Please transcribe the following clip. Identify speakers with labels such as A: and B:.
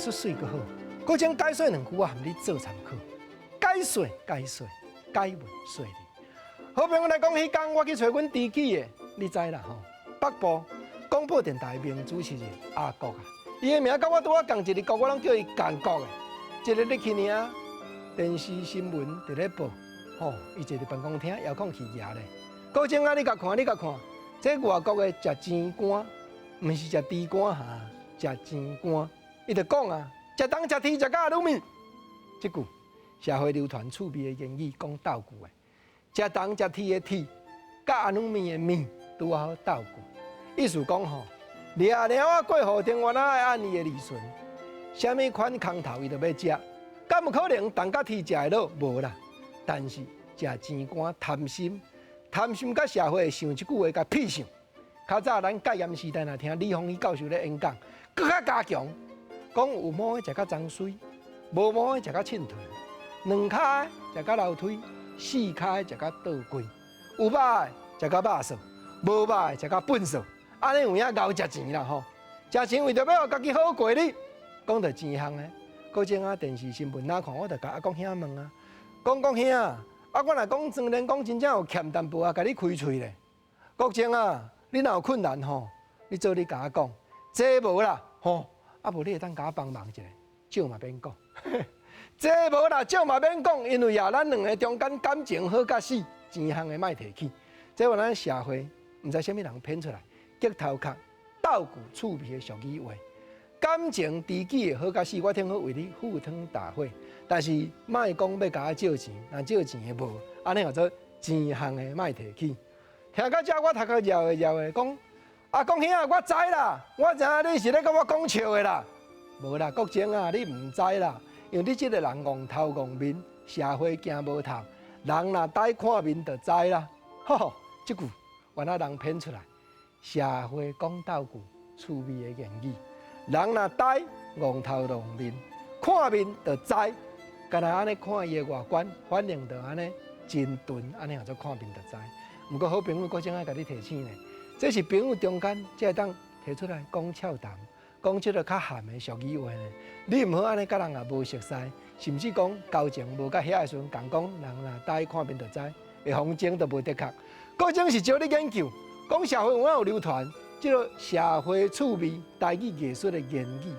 A: 術媠閣好。閣將解說兩句，我含你做參考。解說解說解文說理。好朋友來講，彼工我去揣阮知己的，你知啦吼。北部廣播電臺名主持人阿國啊，伊的名佮我拄仔仝一个國，我攏叫伊仝國的。一日入去爾，電視新聞佇咧報，吼，伊坐佇辦公廳遙控器舉咧。國政啊，你共看，你共看，這外國的食錢乾，毋是食豬肝哈，食錢乾。伊就講啊，食東食鐵食甲阿魯米。這句社會流傳趣味的言語，講鬥句的。食東食鐵的鐵，佮阿魯米的米，拄好鬥句。意思講吼，掠掠啊過雨天，原來愛按伊的利順，啥物款空頭伊都欲食，敢有可能銅佮鐵食會落？無啦。但是食錢乾貪心，貪心佮社會想一句話，共屁想。較早咱戒嚴時代，若聽李鴻禧教授咧演講，閣較加強，講有毛的食甲髒水，無毛的食甲凊槌，兩跤的食甲樓梯，四跤的食甲倒櫃，有肉的食甲肉臊，無肉的食甲糞臊。按呢有影𠢕食錢啦吼，食錢為著欲予家己好過日。講著錢項的，閣前啊電視新聞哪看，我就共阿國兄問啊，講國兄啊，我若講莊連講真正有欠淡薄啊，共你開喙咧。國政啊，你若有困難吼，你做你共我講，這無啦吼，啊無你會當共我幫忙一下，少嘛免講，這無啦，少嘛免講，因為啊，咱兩个中間感情好甲死，錢項的莫提起。這話咱社會毋知啥物人編出來，激頭殼鬥句趣味的俗語話，感情知己的好甲死，我挺好為你赴湯蹈火，但是莫講欲共我借錢，若借錢的無，按呢叫做錢項的莫提起。聽到這，我頭殼搖的搖的，講阿國兄，我知啦，我知影你是咧共我講笑的啦。無啦，國政啊，你毋知啦，因為你這个人戇頭戇面，社會驚無透，人若呆看面就知啦。吼吼，這句原來人編出來，社會講鬥句，趣味的言語。人若呆戇頭戇面，看面就知，敢若按呢看伊的外觀，反應就按呢真鈍，按呢叫做看面就知。毋過好朋友，閣正愛共你提醒呢，這是朋友中間才會當提出來講俏談，講這个較譀的俗語話呢。你毋好按呢佮人也無熟似，甚至講交情無佮遐的時陣，共講人若呆看面就知，會風箏都無的確。閣種是招你研究，講社會有影有流傳這个社會趣味、台語藝術的言語。